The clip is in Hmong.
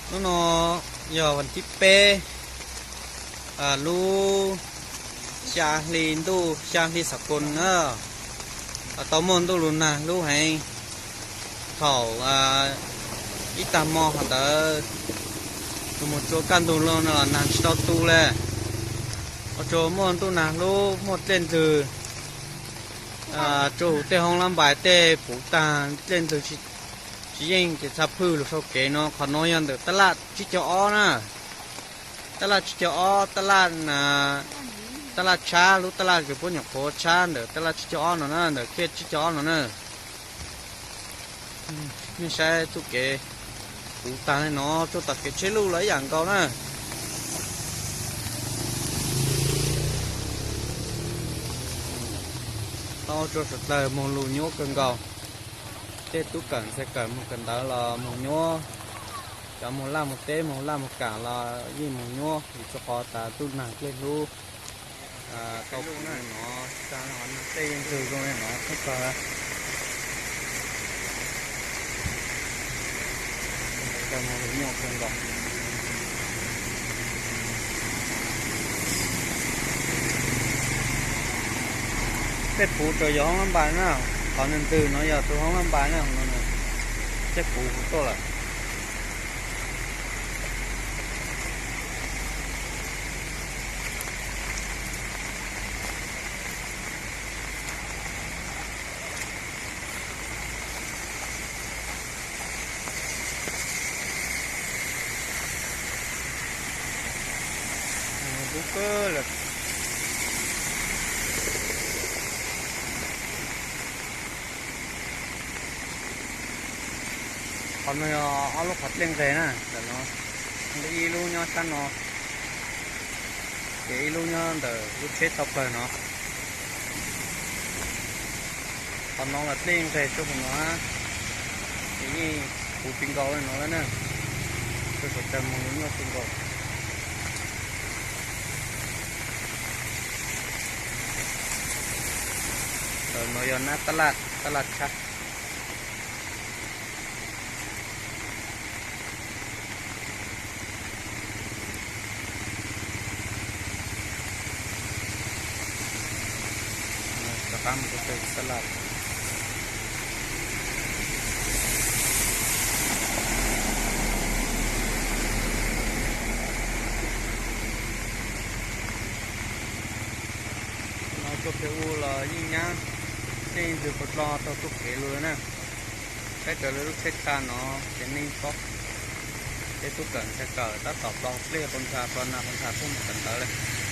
Hnub no yog vas thib peb, lub xya hli, ntuj xya hli xav pos na, tau muaj ntuj lug nag hlub heev. Thaum ib tag hmo hov ntawd, mus tsuav kaj ntug lug no los nag tsis tau tu le. Ua rua muaj ntuj nag hlub, muaj dlej ntwg, rua huv tej hoob lab npais tej puv taag, dlej ntwg tsis yeej ces txhaj phwj lug sau kev no. Qhov no yog ntawm tab laj tsib caug ob na. Tab laj tsib caug ob, tab laj tshab, lub tab laj kws puab nyuam qhuav tshab ntawm tab laj tsib caug ob no na, ntawm kiaj tsib caug ob no na. Nej saib txuj kev puv taag le no, tsuas tom kev tsheb luj los ib yam nkaus na. Tau ua rua suav dlawg moog lug nyuaj kawg nkaus. Tej tub kawm ntxhais kawm moog kawm ntawv los moog nyuaj, cov moog laj moog teb moog laj moog kam los yeej moog nyuaj vim rua qhov tas ntuj nag dlej hlub. Tau no, tej ntwg zoo le no tub kawg. Moog lug nyuaj kawg nkaus. Tej puv rua yog hoob lab npais na, qhov ntwg ntwg no yog tug hoob lab npais na, tej puv huv tuaj lawm. Dub kawg lawm. Qhov no yog ob lub qhov dlej nqeg na, ntawm no, ib lub nyob sab no, ces ib lub nyob ntawm lub tsheb tau plawg no. Qhov no los dlej nqeg tsuas huv no, ces yeej puv tsis nkaus le no lawm na, tsuas saum caws moog lug nyuaj tsis nkaus. Ntawm no yog nab tab laj, tab laj tshab. Rov qab mus rau pem tab laj. No tuaj pem u los yeej nyab, yeej ntws puas dlo taug txuj kev lug lawm na. Saib raws li lub tsheb tshaj no ces neeg tob, tej tub kawm ntxhais kawm tab tom plo pliaj, plo ntsha, plo nag plo ntsha tuaj mus kawm ntawv lawm.